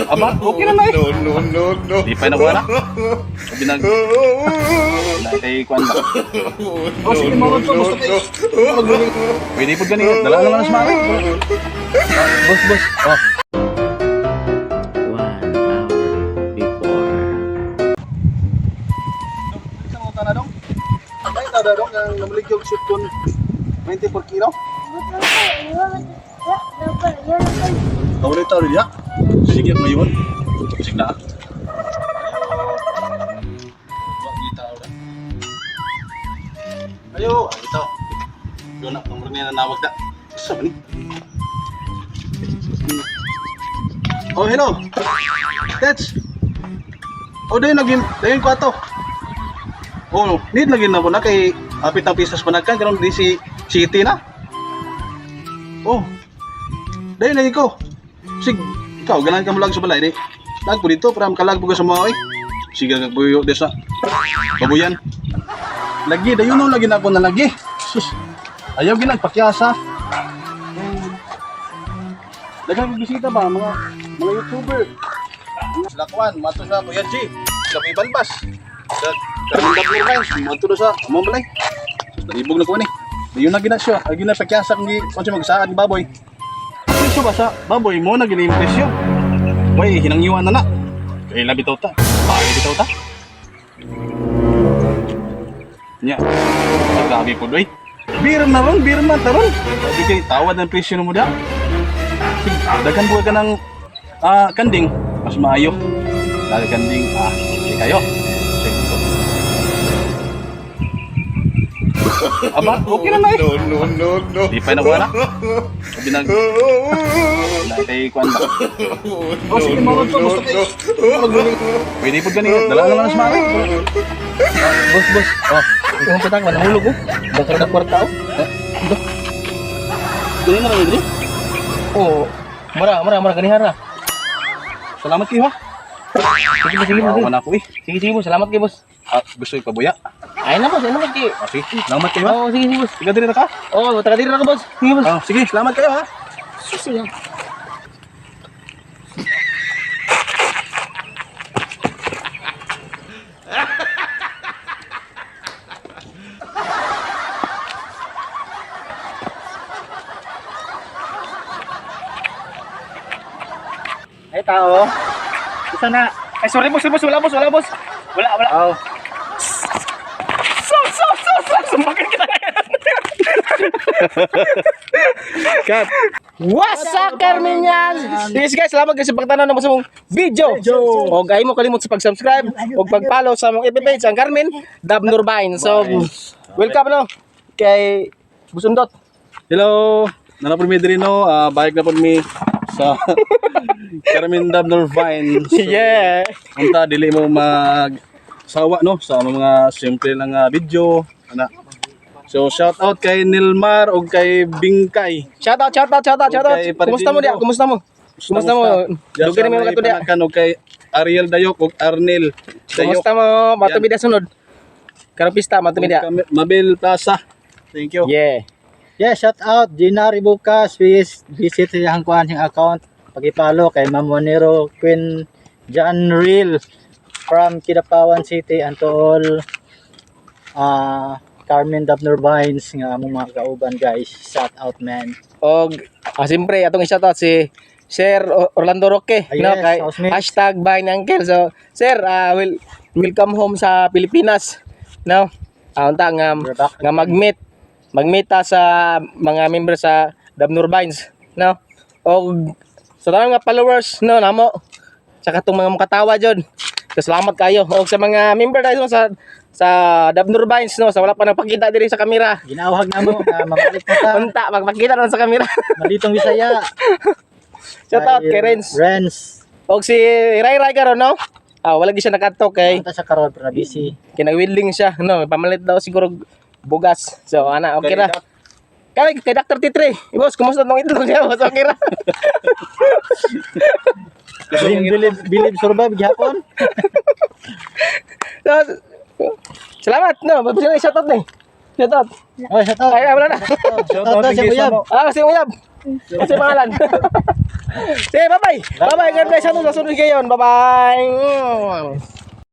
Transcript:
Aba, okay na na eh. No, no, no, no. Di pa na wala. Binag na kay kuan ba. Oh, sige mo to basta kay. Pwede po gani, dala na lang sa mami. Boss, boss. Oh. 1 hour before. Isang uta na dong. Ay, tada dong ang namalig yung shoot kun 24 kilo. Kawali tao diya. Sige ngayon. Sige na. Ayo, ito. Yun na, number niya nanawag na. Sa ni? Oh, hello. Tets. Oh, dayon lagi, dayon ko ato. Oh, need lagi na mo na kay apit ang pisas panagkan karon di si city na. Oh. Dayon lagi ko. Sig, ikaw ganan ka mo lang sa balay di. Lag po dito para makalag po ka sa mga oy. Sige kag buyo di sa babuyan. Lagi dayon no lagi na ako na lagi. Sus. Ayaw ginag pakyasa. Daghang bisita ba mga YouTuber. Sila kwan, mato sa Kuya G. Sa may balbas. Sa Carmen Dabner Vines, mato na sa among balay. Sus, naibog na ko ni. Dayon na gina siya. Ay gina pakyasa kung gi kung siya magsaad ni baboy. Presyo ba sa baboy mo na gini yung presyo? Way, hinangyuan na na. Kay labi taw ta. Bagay bitaw ta. Nya. Grabe po doy. Beer na ron, beer na taron. Sabi kay tawad ng presyo mo da. Sige, daghan po ka ng kanding, mas maayo. Daghan kanding, okay kayo. Sige. Aba, okay na na eh. No, no, no, no. Di pa na wala. Binag na kay kuan ba. Oh, sige mo to basta kay. Pwede po gani, dala na lang sa mami. Boss, boss. Oh, Ikaw ang patang, manahulog oh. Dakar na kwarta oh. gani na lang diri. Oo. Mara, mara, mara, ganihara. Salamat kayo ha. Sige, boss, sige, boss. Wala ko eh. Sige, sige, boss. Salamat kay boss. Ah, gusto ipabuya. Ay na, boss. Ay na, boss. Kay. Ah, sige, salamat kayo ha. Oo, sige, sige, boss. Tiga diri na ka. Oo, taga diri na ka, boss. Sige, boss. Ah, sige, salamat kayo ha. Susi yan. Ay, tao. Isa na. Ay, sorry, boss. Boss, wala, boss. Wala, boss. Wala, wala. Oh. So, so, so, so. Sumbakan kita ngayon. Cut. What's up, Carminians? Yes guys, salamat guys sa pagtanaw ng mong video. Og ay mo kalimot sa pag-subscribe ug pag-follow sa among FB page ang Carmen Dab Nurbine. So, welcome no kay Busundot. Hello. Nana po mi diri no, balik na po mi sa Carmen Dabner Vine. So, Yeah. Unta dili mo mag sawa no sa mga simple lang nga video ana. So shout out kay Nilmar ug kay Bingkay. Shout out, shout out, shout out, shout out. Okay, Kumusta mo diya? Kumusta mo? Kumusta mo? Dugay Dugay na mi mga diya. Panakan og kay Ariel Dayok ug Arnel Dayok. Kumusta mo? Matumi diya sunod. Karong pista, matumi diya. Ug Mabel Plaza. Thank you. Yeah. Yeah, shout out Gina Ribukas. Visit siyang kuan siyang account. Pag-follow kay Ma'am Juanero Queen John Real from Kidapawan City and to all Carmen Dabner Vines nga among mga kauban guys. Shout out, man. Og siyempre atong i-shout out si Sir Orlando Roque, Ah, no, yes, kay housemate. #BuyNiUncle. So, sir, will welcome home sa Pilipinas. No? Unta nga We're back. nga mag-meet ta sa mga member sa Dabnur Vines, no? Og sa tanang nga followers, no, namo sa katong mga makatawa jud. So, salamat kayo. Og sa mga member tayo sa Dabnur Vines, no, sa wala pa nagpakita diri sa kamera. Ginawag na mo nga mabalik na ta. Unta magpakita na sa kamera. Malitong Bisaya. Shout out kay Renz. Renz. Og si Ray Ray karon no? Wala gi siya nakadto kay Anta siya karon pero na busy. kinagwidling siya, no? Pamalit daw siguro bugas. So ana, okay ra. Kay kay Dr. Titre. Boss, kumusta tong itlog niya? Boss, okay ra. Believe, believe, believe survive gihapon. So, salamat no. Boss, na shout out ni. Shout out. Oy, shout out. Ay, ay, wala na. Shout out sa Uyab. Ah, si Uyab. Kasi pangalan. Sige, bye-bye. Bye-bye. God bless. Ano sa sunod kayo. Bye-bye.